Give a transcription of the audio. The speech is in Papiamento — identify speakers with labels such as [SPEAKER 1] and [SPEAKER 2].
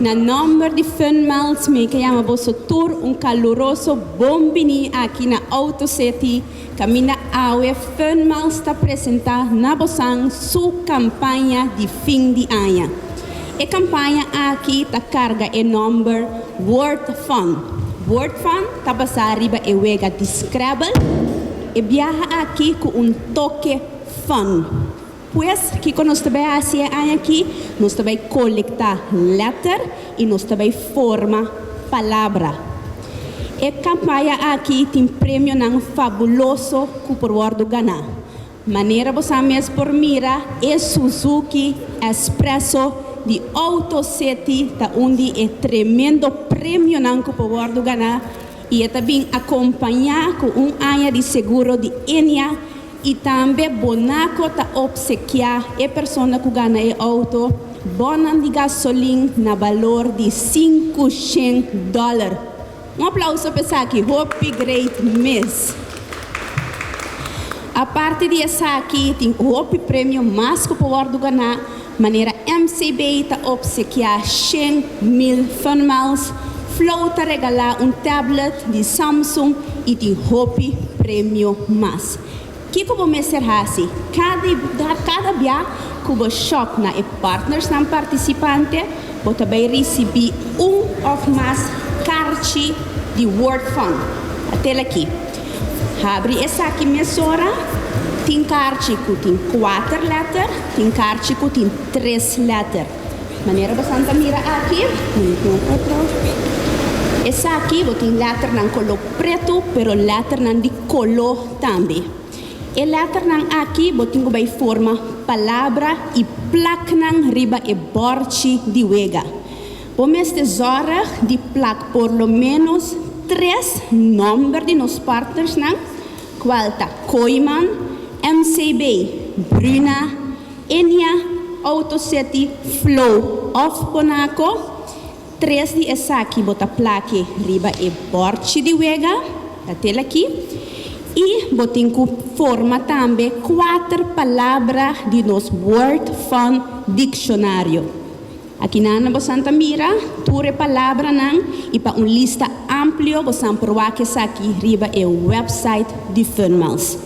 [SPEAKER 1] Na nòmber di Fun Miles, mi ke yama boso tur un kaluroso bon bini aki na Auto City. Kaminda awe Fun Miles ta presentá na boso su kampaña di fin di aña. E kampaña aki ta karga e nòmber Word Fun. Word Fun ta basá riba e wega di Scrabble e biaha aki ku un toke fun. Pues, kiko nos ta bai hasi aki? Nos ta bai kolektá letter i nos ta bai forma palabra. E kampaña aki tin premionan fabuloso ku por wòrdu gana. Manera bo mes por mira, e Suzuki S-Presso di Auto City ta un di e tremendo premionan ku por wòrdu gana i tambe akompañá ku un aña di seguro di Enia i tambe Bonaco ta opsekiá e persona ku gana e outo bònnan di gasolin na balor di 500 dòler. Un aplouso pa esaki, hopi great mes. Aparte di esaki, tin hopi premio mas ku por wòrdu gana, manera MCB ta opsekiá 100 mil Fun Miles, Flow ta regalá un tablet di Samsung i tin hopi premio mas. Kiko bo mester hasi? Kada bia ku bo shop na e partnersnan partisipante, bo ta bai risibí un òf mas karchi di Word Fun. At'é aki. Habri esaki mesora, tin karchi ku tin kuater letter, tin karchi ku tin tres letter. Manera bo ta mira aki, esaki bo tin letternan koló pretu, pero letternan di koló tambe. E letternan aki bo tin ku bai forma palabra i plak nan riba e bòrchi di wega. Bo mester zorg di plak por lo menos tres nòmber di nos partnersnan, kual ta Kooyman, MCB, Bruna, Enia, Auto City, Flow òf Bonaco. Tres di esaki bo ta plak riba e bòrchi di wega, at'é aki. I bo tin ku forma tambe kuater palabra di nos Word Fun Dikshonario. Aki nan bo ta mira, tur e palabranan i pa un lista amplio, bo por wak esaki riba e website di Fun Miles.